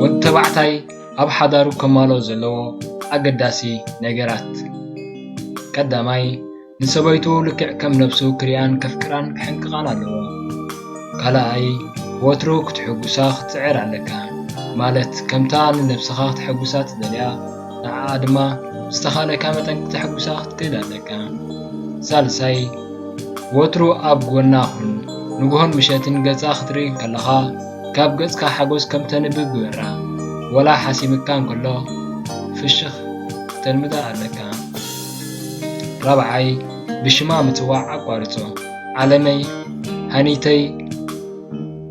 ወዲ ተባዕታይ ኣብ ሓዳሩ ከማልኦ ዘለዎ ኣገዳሲ ነገራት። ቀዳማይ፣ ንሰበይቱ ልክዕ ከም ነብሱ ክሪኣን ከፍቅራን ክሕንቅቓን ኣለዎ። ካልኣይ፣ ወትሩ ክትሕጉሳ ክትጽዕር ኣለካ። ማለት፣ ከምታ ንነብስኻ ክተሐጉሳ ትደልያ፣ ንዓኣ ድማ ብዝተኻእለካ መጠን ክተሐጉሳ ክትክእል ኣለካ። ሳልሳይ፣ ወትሩ ኣብ ጎና ኩን። ንግሆን ምሸትን ገጻ ክትርኢ ከለኻ፣ ካብ ገጽካ ሓጎስ ከም ተንብብ ግበራ። ወላ ሓሲምካ እንከሎ፣ ፍሽኽ ክተልምዳ ኣለካ። ራብዓይ፣ ብሽማ ምጽዋዕ ኣቋርጾ። ዓለመይ፣ ሃኒተይ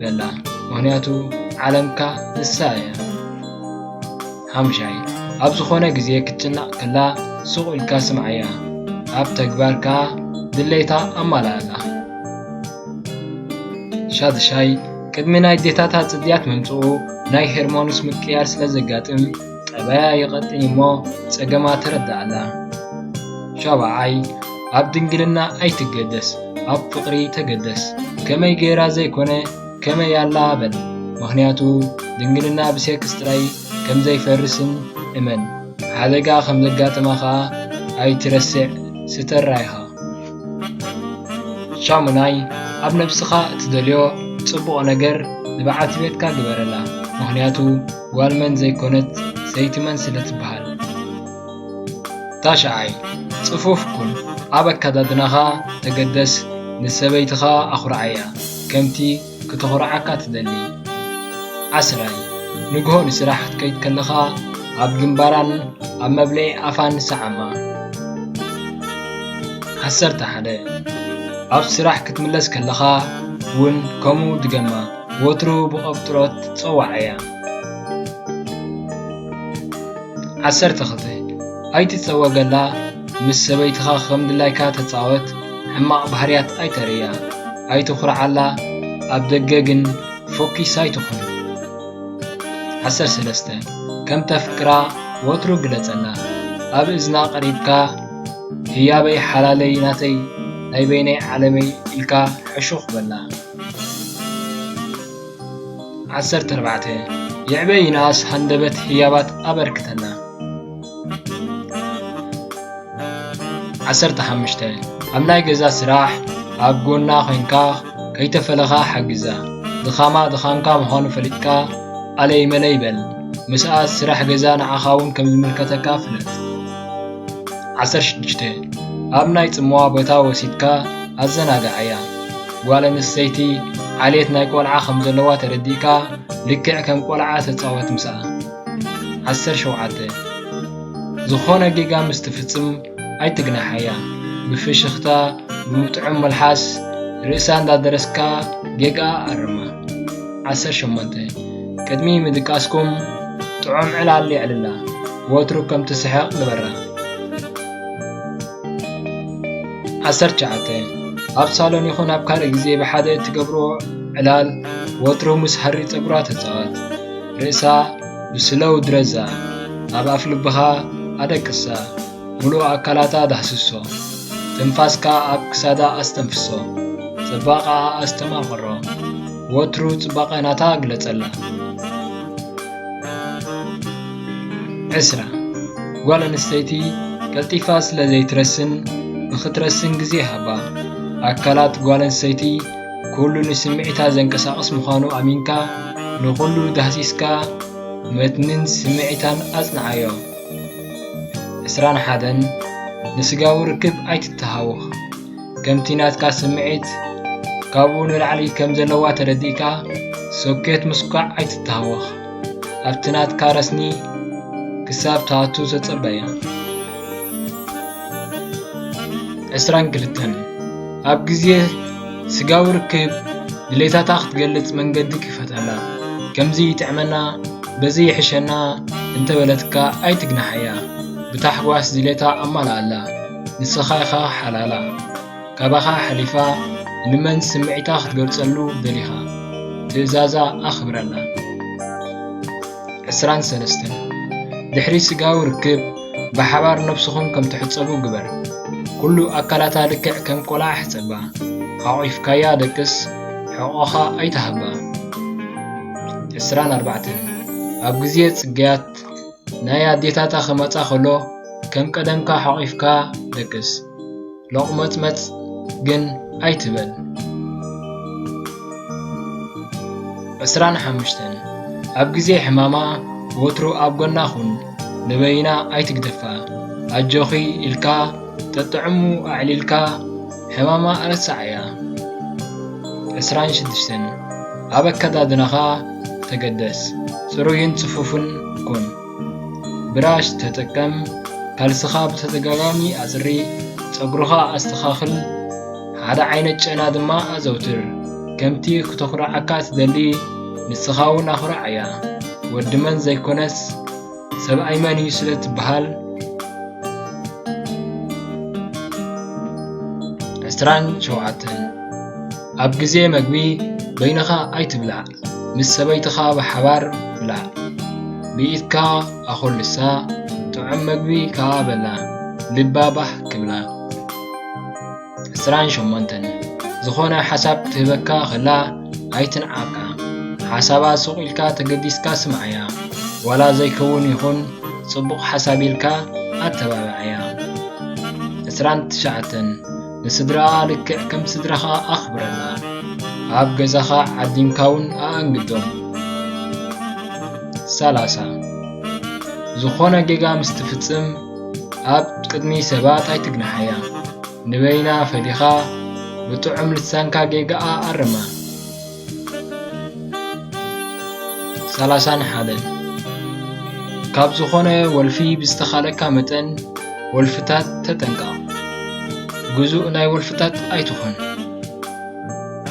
በላ። ምኽንያቱ ዓለምካ ንሳ እያ። ሓምሻይ፣ ኣብ ዝኾነ ግዜ ክትጭነቕ ከላ ስቕ ኢልካ ስምዓያ። ኣብ ተግባር ከኣ ድሌታ ኣማልኣላ። ሻድሻይ፣ ቅድሚ ናይ ኣዴታታ ጽድያት ምምጽኡ ናይ ሄርሞንስ ምቅያር ስለ ዘጋጥም፣ ጠባያ ይቐጥን እሞ ጸገማ ተረድኣላ። ሻብዓይ፣ ኣብ ድንግልና ኣይትገደስ፣ ኣብ ፍቕሪ ተገደስ። ከመይ ገይራ ዘይኮነ፣ ከመይ ኣላ በል። ምኽንያቱ ድንግልና ብሴክስ ጥራይ ከም ዘይፈርስን እመን። ሓደጋ ከም ዘጋጥማ ኸኣ ኣይትረስዕ፣ ስተራ ኢኻ። ሻሙናይ፣ ኣብ ነብስኻ እትደልዮ ጽቡቕ ነገር ንበዓልቲ ቤትካ ግበረላ፣ ምኽንያቱ ጓል መን ዘይኮነት ሰይቲ መን ስለ ትበሃል። ታሽዓይ፣ ጽፉፍ ኩን፣ ኣብ ኣከዳድናኻ ተገደስ፣ ንሰበይትኻ ኣኹርዓያ፣ ከምቲ ክተኹርዓካ ትደሊ። ዓስራይ፣ ንግሆ ንስራሕ ክትከይድ ከለኻ ኣብ ግንባራን ኣብ መብልዒ ኣፋን ሰዓማ። ዓሰርተ ሓደ፣ ኣብ ስራሕ ክትምለስ ከለኻ እውን ከምኡ ድገማ፣ ወትሩ ብቐብጥሮት ጸዋዓያ። ዓሰርተ ክልተ፣ ኣይትጸወገላ፣ ምስ ሰበይትኻ ከም ድላይካ ተጻወት፣ ሕማቕ ባህርያት ኣይተርእያ፣ ኣይትኹርዓላ፣ ኣብ ደገ ግን ፎኪስ ኣይትኹን። ዓሰርተ ሰለስተ፣ ከም ተፍቅራ ወትሩ ግለጸላ፣ ኣብ እዝና ቀሪብካ ህያበይ ሓላለይ ናተይ ናይ በይነይ ዓለመይ ኢልካ ሕሹኽ በላ። ዓሰርተ ኣርባዕተ፣ ይዕበ ይንኣስ ሃንደበት ህያባት ኣበርክተላ። ዓሰርተ ሓሙሽተ፣ ኣብ ናይ ገዛ ስራሕ ኣብ ጎና ኮይንካ ከይተፈለኻ ሓግዛ። ድኻማ ድኻምካ ምዃኑ ፈሊጥካ ኣለይ መለይ በል። ምስኣ ስራሕ ገዛ ንዓኻ እውን ከም ዝምልከተካ ፍለጥ። ዓሰርተ ሽዱሽተ፣ ኣብ ናይ ጽምዋ ቦታ ወሲድካ ኣዘናግዓያ። ጓል ኣንስተይቲ ዓሌት ናይ ቆልዓ ከም ዘለዋ ተረዲእካ ልክዕ ከም ቆልዓ ተጻወት ምስኣ። ዓሰርተ ሸውዓተ፣ ዝኾነ ጌጋ ምስ ትፍጽም ኣይትግናሓያ። ብፍሽኽታ፣ ብምጥዑም መልሓስ ርእሳ እንዳደረስካ ጌጋኣ ኣርማ። ዓሰርተ ሸሞንተ፣ ቅድሚ ምድቃስኩም ጥዑም ዕላል የዕልላ። ወትሩ ከም ትስሕቕ ግበራ። ዓሰርተ ትሽዓተ፣ ኣብ ሳሎን ይኹን ኣብ ካልእ ግዜ ብሓደ እትገብርዎ ዕላል ወትሩ ምስ ሃሪ ጸጉራ ተጻወት። ርእሳ ብስለው ድረዛ፣ ኣብ ኣፍልብኻ ኣደቅሳ፣ ምሉእ ኣካላታ ዳህስሶ፣ ትንፋስካ ኣብ ክሳዳ ኣስተንፍሶ፣ ጽባቐኣ ኣስተማቕሮ፣ ወትሩ ጽባቐ ናታ ግለጸላ። ዕስራ፣ ጓል ኣንስተይቲ ቀልጢፋ ስለ ዘይትረስን ንኽትረስን ግዜ ሃባ። ኣካላት ጓል ኣንስተይቲ ኩሉ ንስምዒታ ዘንቀሳቕስ ምዃኑ ኣሚንካ ንኹሉ ዳህሲስካ መትንን ስምዒታን ኣጽንዓዮ። ዕስራን ሓደን፣ ንስጋዊ ርክብ ኣይትተሃወኽ። ከምቲ ናትካ ስምዒት ካብኡ ንላዕሊ ከም ዘለዋ ተረዲእካ ሶኬት ምስኳዕ ኣይትተሃወኽ። ኣብቲ ናትካ ረስኒ ክሳብ ትኣቱ ተጸበያ። ዕስራን ክልተን፣ ኣብ ግዜ ስጋዊ ርክብ ድሌታታ ክትገልጽ መንገዲ ክፈተላ። ከምዚ ይጥዕመና፣ በዚ ይሕሸና እንተበለትካ ኣይትግናሓያ። ብታሕጓስ ድሌታ ኣማልኣላ። ንስኻ ኢኻ ሓላላ። ካባኻ ሓሊፋ ንመን ስምዒታ ክትገልጸሉ ደሊኻ? ትእዛዛ ኣኽብረላ። ዕስራን ሰለስተን፣ ድሕሪ ስጋዊ ርክብ ብሓባር ነብስኹም ከም ትሕጸቡ ግበር። ኩሉ ኣካላታ ልክዕ ከም ቆልዓ ሕጸባ። ሓቒፍካያ ደቅስ፣ ሕቖኻ ኣይትሃባ። ዕስራን ኣርባዕተን፣ ኣብ ግዜ ጽግያት ናይ ኣዴታታ ክመጻ ከሎ ከም ቀደምካ ሓቒፍካ ደቅስ። ሎቕመጽመጽ ግን ኣይትበል። ዕስራን ሓሙሽተን፣ ኣብ ግዜ ሕማማ ወትሩ ኣብ ጎና ኩን፣ ንበይና ኣይትግደፋ። ኣጆኺ ኢልካ ጠጥዕሙ ኣዕሊልካ ሕማማ ረስዓያ። ዕስራን ሽዱሽተን፣ ኣብ ኣከዳድናኻ ተገደስ፣ ጽሩይን ጽፉፍን ኩን። ብራሽ ተጠቀም፣ ካልስኻ ብተደጋጋሚ ኣጽሪ፣ ጸጉርኻ ኣስተኻኽል፣ ሓደ ዓይነት ጨና ድማ ኣዘውትር። ከምቲ ክተኹርዓካ ትደሊ ንስኻ እውን ኣኹርዓያ። ወዲ መን ዘይኮነስ ሰብኣይ መን እዩ ስለ ትበሃል። ዕስራን ሸውዓተን፣ ኣብ ግዜ መግቢ በይንኻ ኣይትብላዕ፣ ምስ ሰበይትኻ ብሓባር ብላዕ። ብኢድካ ኣኾልሳ፣ ጥዑም መግቢ ከኣ በላ፣ ልባ ባህ ክብላ። ዕስራን ሸሞንተን፣ ዝኾነ ሓሳብ ክትህበካ ከላ ኣይትንዓቃ። ሓሳባ ሱቕ ኢልካ ተገዲስካ ስምዓያ። ዋላ ዘይከውን ይኹን ጽቡቕ ሓሳብ ኢልካ ኣተባብዓያ። ዕስራን ትሽዓተን፣ ንስድራኣ ልክዕ ከም ስድራኻ ኣኽብረላ። ኣብ ገዛኻ ዓዲምካ እውን ኣኣንግዶም። ሰላሳ፣ ዝኾነ ጌጋ ምስ ትፍጽም ኣብ ቅድሚ ሰባት ኣይትግናሓያ። ንበይና ፈሊኻ ብጥዑም ልሳንካ ጌጋኣ ኣርማ። ሰላሳን ሓደን፣ ካብ ዝኾነ ወልፊ ብዝተኻለካ መጠን ወልፍታት ተጠንቀቕ። ግዙእ ናይ ወልፍታት ኣይትኹን።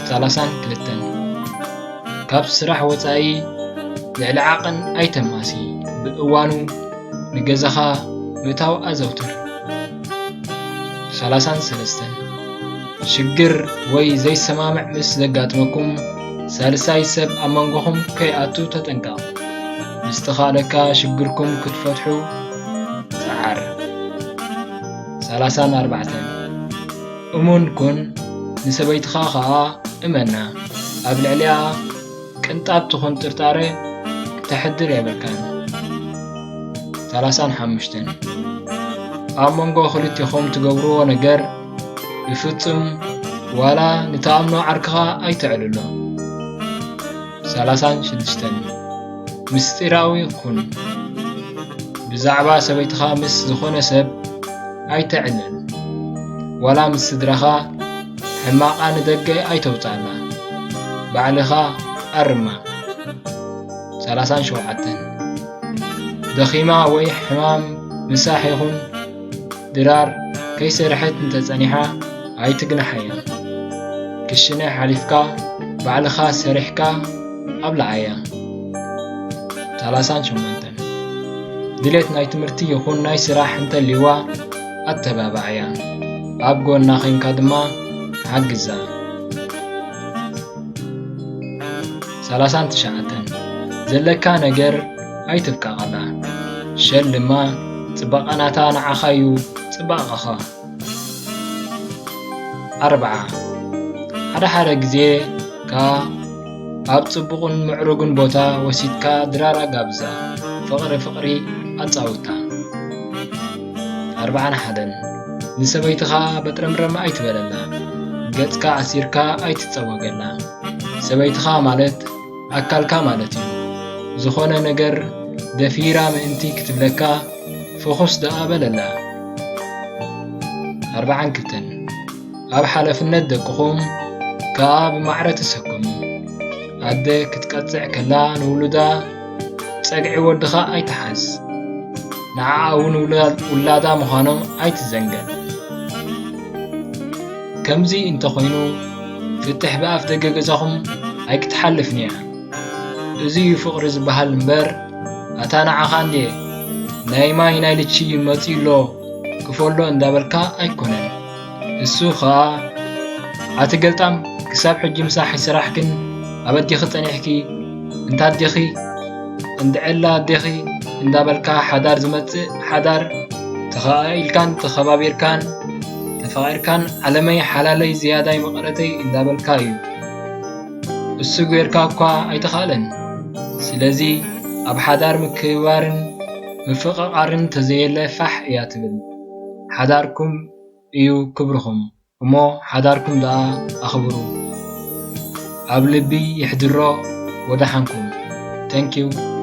ሰላሳን ክልተን፣ ካብ ስራሕ ወጻኢ ልዕሊ ዓቐን ኣይተማሲ። ብእዋኑ ንገዛኻ ምእታው ኣዘውትር። ሰላሳን ሰለስተን፣ ሽግር ወይ ዘይሰማምዕ ምስ ዘጋጥመኩም፣ ሳልሳይ ሰብ ኣብ መንጎኹም ከይኣቱ ተጠንቀቕ። ብዝተኻእለካ ሽግርኩም ክትፈትሑ ጸዓር። ሰላሳን ኣርባዕተን፣ እሙን ኩን፣ ንሰበይትኻ ኸኣ እመና። ኣብ ልዕሊኣ ቅንጣብ ትኹን ጥርጣረ ክተሕድር የብልካን። ሰላሳን ሓሙሽተን፣ ኣብ መንጎ ክልቴኹም ትገብርዎ ነገር ብፍጹም ዋላ ንትኣምኖ ዓርክኻ ኣይተዕልሎ። ሰላሳን ሽዱሽተን፣ ምስጢራዊ ኩን። ብዛዕባ ሰበይትኻ ምስ ዝኾነ ሰብ ኣይተዕልል። ዋላ ምስ ስድራኻ ሕማቓ ንደገ ኣይተውጽኣላ። ባዕልኻ ኣርማ። ሰላሳን ሸውዓተን፣ ደኺማ ወይ ሕማም ምሳሕ ይኹን ድራር ከይሰርሐት እንተጸኒሓ ኣይትግናሓያ። ክሽነ ሓሊፍካ ባዕልኻ ሰሪሕካ ኣብልዓያ። ሰላሳን ሸሞንተን፣ ድሌት ናይ ትምህርቲ ይኹን ናይ ስራሕ እንተልይዋ ኣተባብዓያ። ኣብ ጎና ኼንካ ድማ ሓግዛ። ሰላሳን ትሽዓተን፣ ዘለካ ነገር ኣይትብቀቐላ። ሸል ድማ ጽባቐ ናታ ንዓኻ እዩ ጽባቐኻ። ኣርብዓ፣ ሓደ ሓደ ግዜ ከኣ ኣብ ጽቡቕን ምዕሩግን ቦታ ወሲድካ ድራር ኣጋብዛ። ፍቕሪ ፍቕሪ ኣጻውታ። ኣርብዓን ሓደን፣ ንሰበይትኻ በጥረምረም ኣይትበለላ። ገጽካ ኣሲርካ ኣይትጸወገላ። ሰበይትኻ ማለት ኣካልካ ማለት እዩ። ዝኾነ ነገር ደፊራ ምእንቲ ክትብለካ ፍኹስ ደኣ በለላ። ኣርብዓን ክልተን፣ ኣብ ሓላፍነት ደቅኹም ከኣ ብማዕረ ተሰከሙ። ኣደ ክትቀጽዕ ከላ ንውሉዳ ጸግዒ ወድኻ ኣይትሓዝ። ንዓኣ እውን ውላ-፣ ውላዳ ምዃኖም ኣይትዘንግዕ። ከምዚ እንተኾይኑ፣ ፍትሕ ብኣፍ ደገ ገዛኹም ኣይክትሓልፍን እያ። እዚ እዩ ፍቕሪ ዝበሃል እምበር፣ ኣታ ንዓኻ እንድየ ናይ ማይ ናይ ልቺ መጺኡ ኣሎ ክፈሎ እንዳበልካ ኣይኮነን። እሱ ኸኣ፣ ኣቲ ገልጣም፣ ክሳብ ሕጂ ምሳሕ ኣይሰራሕክን፣ ኣብ ኣዴኺ ጸኒሕኪ፣ እንታ ኣዴኺ፣ እንድዕላ ኣዴኺ እንዳበልካ ሓዳር ዝመጽእ ሓዳር፣ ተኸኣኢልካን ተኸባቢርካን ተፋቒርካን ዓለመይ ሓላለይ ዝያዳይ መቐረተይ እንዳበልካ እዩ። እሱ ጌርካ እኳ ኣይተኻእለን። ስለዚ ኣብ ሓዳር ምክብባርን ምፍቕቓርን ተዘየለ ፋሕ እያ ትብል። ሓዳርኩም እዩ ክብርኹም እሞ ሓዳርኩም ደኣ ኣኽብሩ። ኣብ ልቢ ይሕድሮ። ወደሓንኩም። Thank you።